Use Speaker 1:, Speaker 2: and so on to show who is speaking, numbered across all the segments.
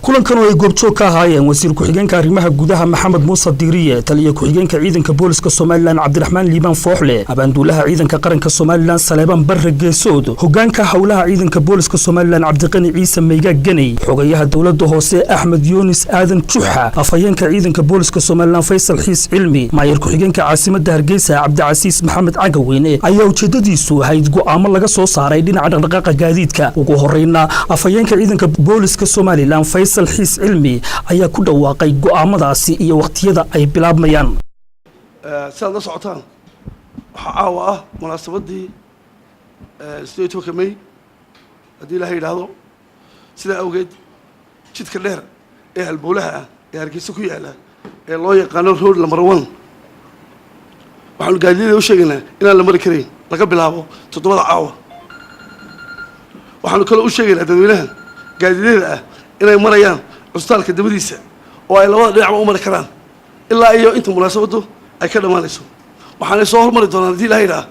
Speaker 1: Kulankan oo ay goobjoog ka ahaayeen wasiir ku-xigeenka arrimaha gudaha Maxamed Muuse Diiriye, taliya ku-xigeenka ciidanka booliska Somaliland Cabdiraxmaan Liibaan Fooxle, abaanduulaha ciidanka qaranka Somaliland Saleebaan Barre Geesood, hogaanka howlaha ciidanka booliska Somaliland Cabdiqani Ciise Maygaag Ganey, xogayaha dowladda hoose Axmed Yunis Aadan Juxa, afhayeenka ciidanka booliska Somaliland Faysal Xiis Cilmi, maayar ku-xigeenka caasimadda Hargeysa Cabdicasiis Maxamed Cagaweyne, ayaa ujeedadiisu ahayd go'aamo laga soo saaray dhinaca dhaqdhaqaaqa gaadiidka. Ugu horeyna, afhayeenka ciidanka booliska Somaliland Faysal Xiis Cilmi ayaa ku dhawaaqay go'aamadaasi iyo wakhtiyada ay bilaabmayaan.
Speaker 2: Sidaad la socotaan, waxaa caawa ah munaasabadii 18-ka May, haddii Ilahay yidhaahdo. Sidaa awgeed, jidka dheer ee halbowlaha ah ee Hargeysa ku yaalla ee loo yaqaano Road Number 1, waxaanu gaadiidada u sheegaynaa inaan la mari karayn laga bilaabo 7-da caawa. Waxaanu kaloo u sheegaynaa dadweynaha gaadiidada ah inay marayaan cusbitaalka dabadiisa oo ay labada dhinacba u mari karaan ilaa iyo inta munaasabaddu ay ka dhammaanayso. Waxaanay soo hormari doonaan, haddii Ilahay yidhaha,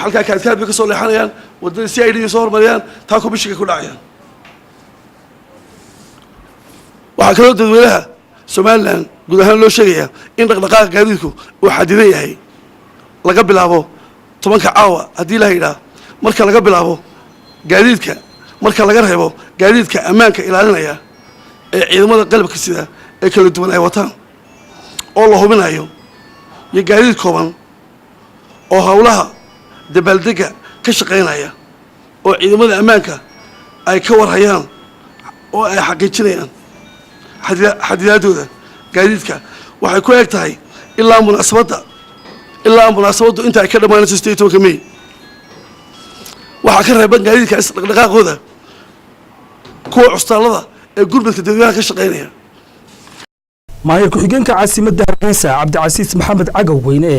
Speaker 2: halkaa Kaadkaad bay ka soo leexanayaan, waddada CID soo hormariyaan, taa komishinka ku dhacayaan. Waxaa kaloo dadweynaha Somaliland guud ahaan loo sheegayaa in dhaqdhaqaaqa gaadiidku uu xadidan yahay laga bilaabo 10-ka caawa, haddii Ilahay yidhaha, marka laga bilaabo gaadiidka, marka laga reebo gaadiidka ammaanka ilaalinaya ee ciidamada qalabka sida ee kala duwan ay wataan oo la hubinayo, iyo gaadiid kooban oo howlaha dabaaldega ka shaqaynaya oo ciidamada ammaanka ay ka warhayaan oo ay xaqiijinayaan xadidaadooda gaadiidka. Waxay ku eg tahay ilaa munaasabaddu inta ay ka dhammaanayso 18-ka May. Waxaa ka reeban gaadiidkaas dhaqdhaqaaqooda kuwa cusbitaallada ee gurmadka dadweynaha ka shaqaynaya.
Speaker 1: Maayar ku-xigeenka caasimadda Hargeysa Cabdicasiis Maxamed Cagaweyne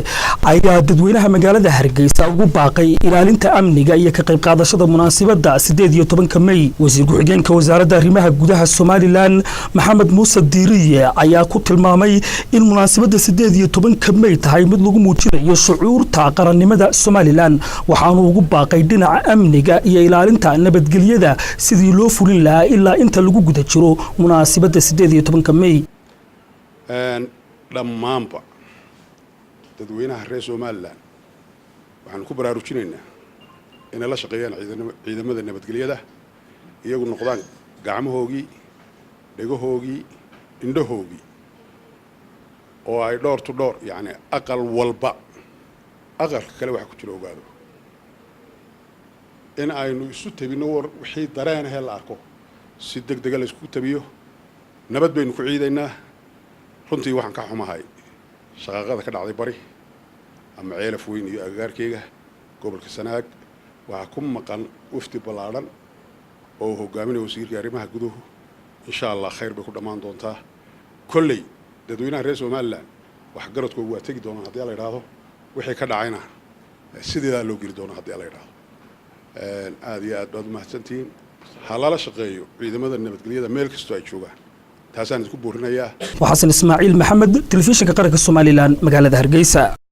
Speaker 1: ayaa dadweynaha magaalada Hargeysa ugu baaqay ilaalinta amniga iyo ka qayb qaadashada munaasabadda 18-ka Mey. Wasiir ku-xigeenka wasaaradda arrimaha gudaha Somaliland Maxamed Muuse Diiriye ayaa ku tilmaamay in munaasabadda 18-ka Mey tahay mid lagu muujinayo shucuurta qarannimada Somaliland, waxaanu ugu baaqay dhinaca amniga iyo ilaalinta nabadgelyada sidii loo fulin lahaa ilaa inta lagu guda jiro munaasabadda 18-ka Mey.
Speaker 3: Dhammaanba dadweynaha reer Somaliland waxaanu ku baraarujinaynaa inay la shaqeeyaan ciidamada nabadgelyada, iyagu noqdaan gacmahoogii, dhegahoogii, indhahoogii, oo ay door to door, yacni aqal walba aqalka kale waxa ku jira ogaado, in aynu isu tabinno war wixii dareenahee la arko, si deg dega la isku tabiyo. Nabad baynu ku ciidaynaa. Runtii waxaan ka xumahay shaqaaqada ka dhacday bari ama Ceelaf Weyn iyo agagaarkeyga, gobolka Sanaag. Waxaa ku maqan wafdi ballaadhan oo uu hogaaminaya wasiirka arrimaha guduhu. Insha Allah khayr bay ku dhammaan doontaa. Kolley dadweynaha reer Somaliland waxgaradkoogu waa tegi doonaan, haddii la idhaahdo. Wixii ka dhacayna sideedaa loo geli doonaa, haddii la idhaahdo. Aada iyo aad baad umahadsantihiin. Ha lala shaqeeyo ciidamada nabadgelyada meel kastoo ay joogaan, taasaan idinku boorinayaa.
Speaker 1: Waa Xasan Ismaaciil Maxamed, Telefishinka Qaranka Somaliland, magaalada Hargeysa.